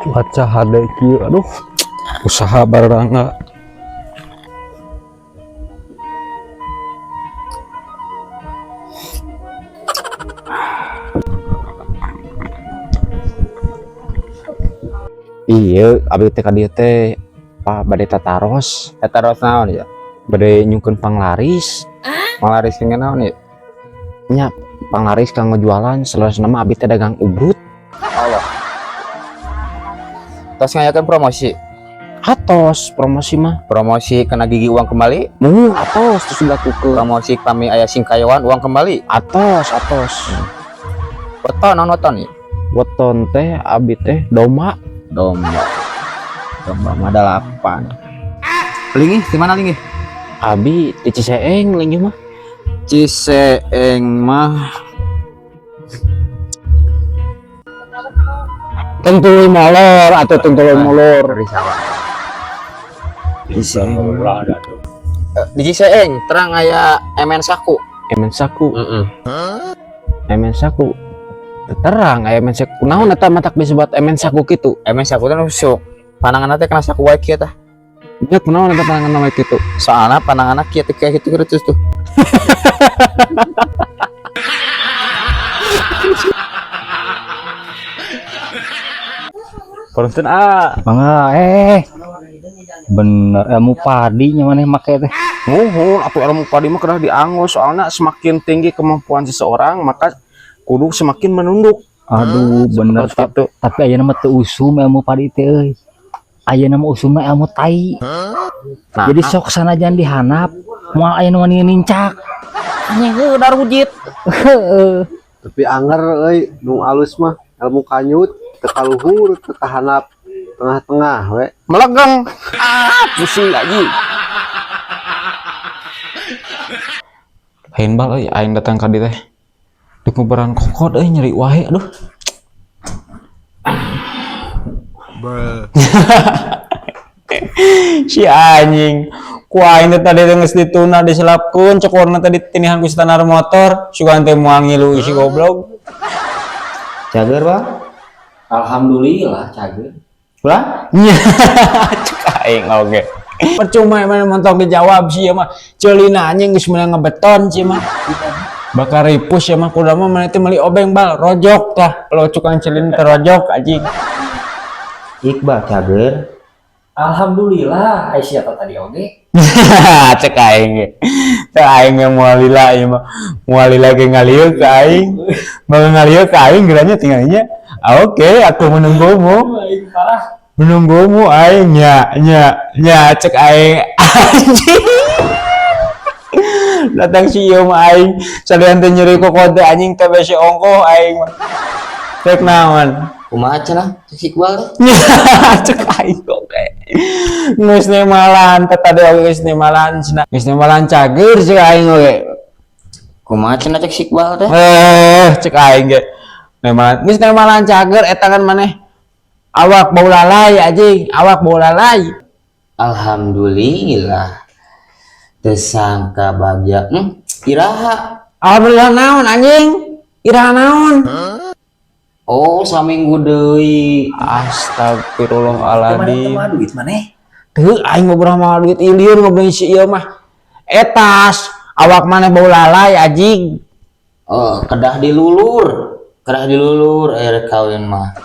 Cuaca hade kieu, aduh, usaha barangga. Iya, abdi teh ka dieu teh, Pak, bade tataros. Tataros naon ya? Bade nyungkeun panglaris. Panglaris dengan naon ya? Nya, panglaris kanggo jualan. Saleresna mah abdi teh dagang ubrut. Allah. Tos ngayakeun promosi. Atos promosi mah. Promosi kena gigi uang kembali. Mu atos terus dilakukeun. Promosi kami aya singkayoan uang kembali. Atos, atos. Weton naon weton ya? Weton teh abdi teh domba. Domba. Domba mah dalapan. Linggih di mana linggih? Abi di Ciseeng linggih mah. Ciseeng mah Tungtuluy molor atau tungtuluy molor. Risawa. Ciseeng. Di Ciseeng terang aya emen saku. Emen saku, Heeh. Emen saku. Terang aya emen saku. Naon eta matak disebut emen saku kitu? Emen saku teh sok panangan teh kena saku wae kieu tah. Nya kunaon eta panangan wae kitu? Soalna panangan kieu teh kayak gitu terus tuh. Punten, ah. Mangga bener ilmu padi nya maneh make teh. Muhun atau ilmu padi mah kedah dianggo, soalnya semakin tinggi kemampuan seseorang maka kudu semakin menunduk. Aduh, bener. Seperti itu. Tapi ayeuna mah teu usum ilmu padi teh euy. Ayeuna mah usumna ilmu tai. Nah, jadi sok sanajan dihanap moal aya nu wani nincak. Anjing heuh darujit. Heeh. Tapi anger euy, nu alus mah ilmu kanyut, teu ka luhur teu ka handap, tengah-tengah we. Melegeng. Ah, pusing lagi. Lain bal euy, aing datang ka dieu teh. Di kuburan kokod euy, nyeri wae, aduh. Si anjing. Ku aing teh tadi teh geus dituna diselapkeun cokorna tadi tinihan ku standar motor, sugan teh moal ngilu si goblok. Cager, Bang? Alhamdulillah cager. Ulah? Nya, cek aing oge. Percuma emang mentok dijawab sih ya mah. Ceulina anjing geus meunang ngebeton sih mah. Bakal ripus ya mah, kuda mah maneh teh meuli obeng bal rojok tah. Kalau cukang ceulin teh rojok anjing. Iqbal cager. Alhamdulillah Aisyah tadi oge. Cek aing ge. Cek aing ge moal lila ieu mah. Moal lila ge ngalieu ka aing. Mau ngalieu ka aing geranya tinggalnya. Ah, oke, aku menunggumu. Aing parah. Menunggumu aing nya nya nya cek aing. Anjing. Datang si ieu mah aing salian teh nyeri kokod teh anjing teh besi ongkoh aing mah. Cek naon? Kumaha cenah cek si Iqbal teh? Cek aing oge. Geus nemalan teh tadi oge geus nemalan cenah. Geus nemalan cager cek aing oge. Kumaha cenah cek si Iqbal teh? Cek aing ge. Nemalan geus nemalan cager eta kan maneh awak bau lalai anjing, awak bau lalai. Alhamdulillah. Tersangka bagja. Iraha. Alhamdulillah naon anjing? Iraha naon? Oh, saminggu deui. Astagfirullahaladzim. Mana duit maneh? Teu aing ngobrol sama duit ilieur ngobrol si ieu mah. Etas, awak maneh bau lalai anjing. Oh, kedah dilulur. Kedah dilulur air kawin mah.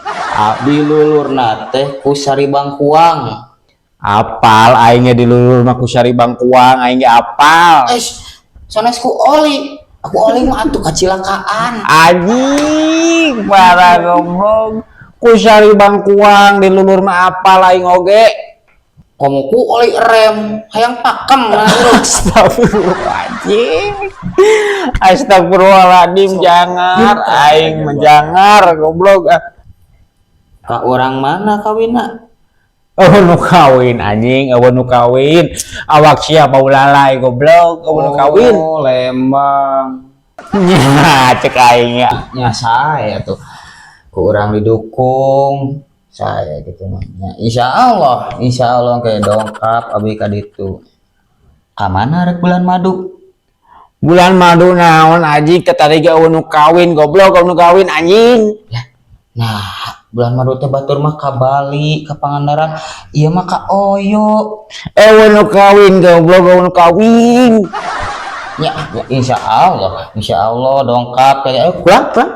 Dilulur teh ku sari bangkuang. Apal aing ge dilulur mah ku sari bangkuang, aing ge apal. Eh, sanes ku oli. Aku oli mah atuh kacilakaan. Anjing, parah goblok. Ku sari bangkuang dilulur mah apal aing oge. Komo ku oli rem, hayang pakem nah. Astagfirullahaladzim. Astagfirullahaladzim, jangar aing menjangar goblok. Ka orang mana kawinna? Oh nu kawin anjing, eueuh nu kawin. Awak sia bau lalai goblok, eueuh nu kawin. Oh, Lembang. Nya cek aing ya. Nya saya tuh. Ku urang didukung saya gitu mah. Ya, insyaallah kayak dongkap abi ka ditu. Ka mana rek bulan madu? Bulan madu naon anjing, teh tadi ge eueuh nu kawin goblok, eueuh nu kawin anjing. Nah, Bulan madu teh batur mah ka Bali, ka Pangandaran, ieu mah ka Oyo. Euweuh nu kawin goblok, euweuh nu kawin. Ya, ya insya Allah dongkap kayak pulang pulang.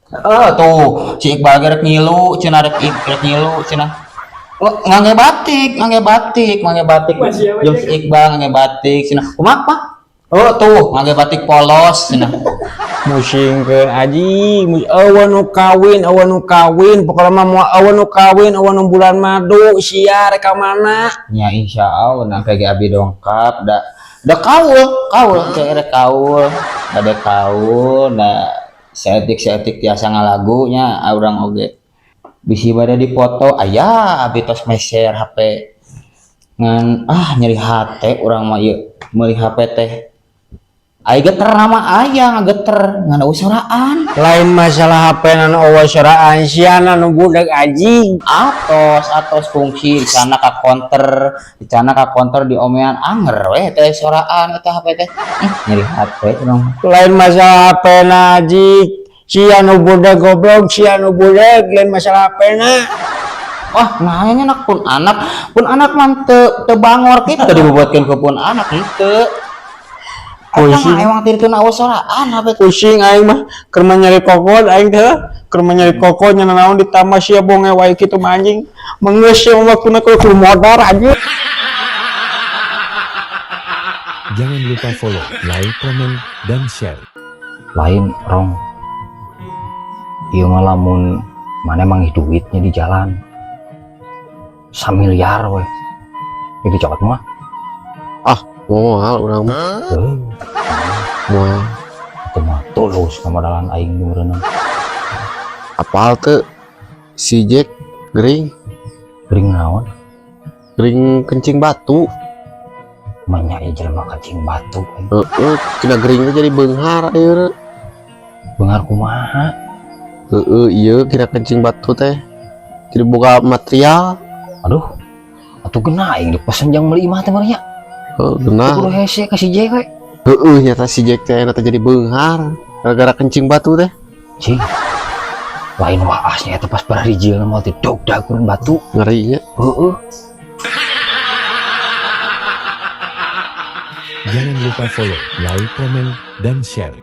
Eh tuh si Iqbal ge rek ngilu, cenah rek rek ngilu cenah. Oh, ngangge batik, ngangge batik, ngangge batik. Jeung si Iqbal ngangge batik cenah. Kumaha, Pak? Oh tuh, ngangge batik polos cenah. Musingkeun aji, euweuh nu kawin, euweuh nu kawin, pokona mah moal euweuh nu kawin, euweuh nu bulan madu, sia rek ka mana? Ya insya Allah nah kayak abi dongkap da da kaul, kaul kayak rek kaul, bade kaul da seetik-seetik tiasa ngalagunya urang oge. Bisi bade dipoto aya abi tos meser HP. Ngan ah nyeri hate urang mah ieu meuli HP teh. Ai geter nama aya ngageter ngan eueuh soraan. Lain masalah HP na nu euweuh soraan, siana nu budak anjing. Atos atos fungsi di sana ka konter, di sana ka konter di omean anger we teh soraan eta HP teh. Nyeri hate urang. Lain masalah HP na anjing, sia nu budak goblok, sia nu budak, lain masalah HP na. Wah, nanya anak pun anak mah teu bangor kitu dibubuatkeun ku pun anak henteu. Pusing. Emang emang teu dituna euweuh soraan HP teh. Pusing aing mah, keur mah nyari kokon aing teh, keur mah nyari kokon nya naon ditambah sia bonge wae kitu mah anjing. Mengeus sia mah waktuna kudu modar anjing. Jangan lupa follow, like, komen, dan share. Lain rong. Ieu mah lamun mana manggih duitnya di jalan. Samiliar we. Ini dicokot mah. Ah, moal urang mah. Heuh, Moal. itu mah tulus kamodalan aing nu meureunna. Apal teu si Jack gering, Gering naon? gering kencing batu. Manya ieu jelema kencing batu. Heeh, cenah gering teh jadi beunghar ayeuna. Beunghar kumaha? Heeh, ieu kira kencing batu teh jadi boga material. Aduh. Atuh geuna aing dipesen jang meuli imah teh meureun nya. Heuh, geunah. Kudu hese ka si Jack we. Heeh, nyata si Jack teh eta jadi beunghar gara-gara kencing batu teh. Cing. Lain waasnya eta pas barijilna mah teh dogdag kurun batu. Ngeri nya. Heeh. Jangan lupa follow, like, komen, dan share.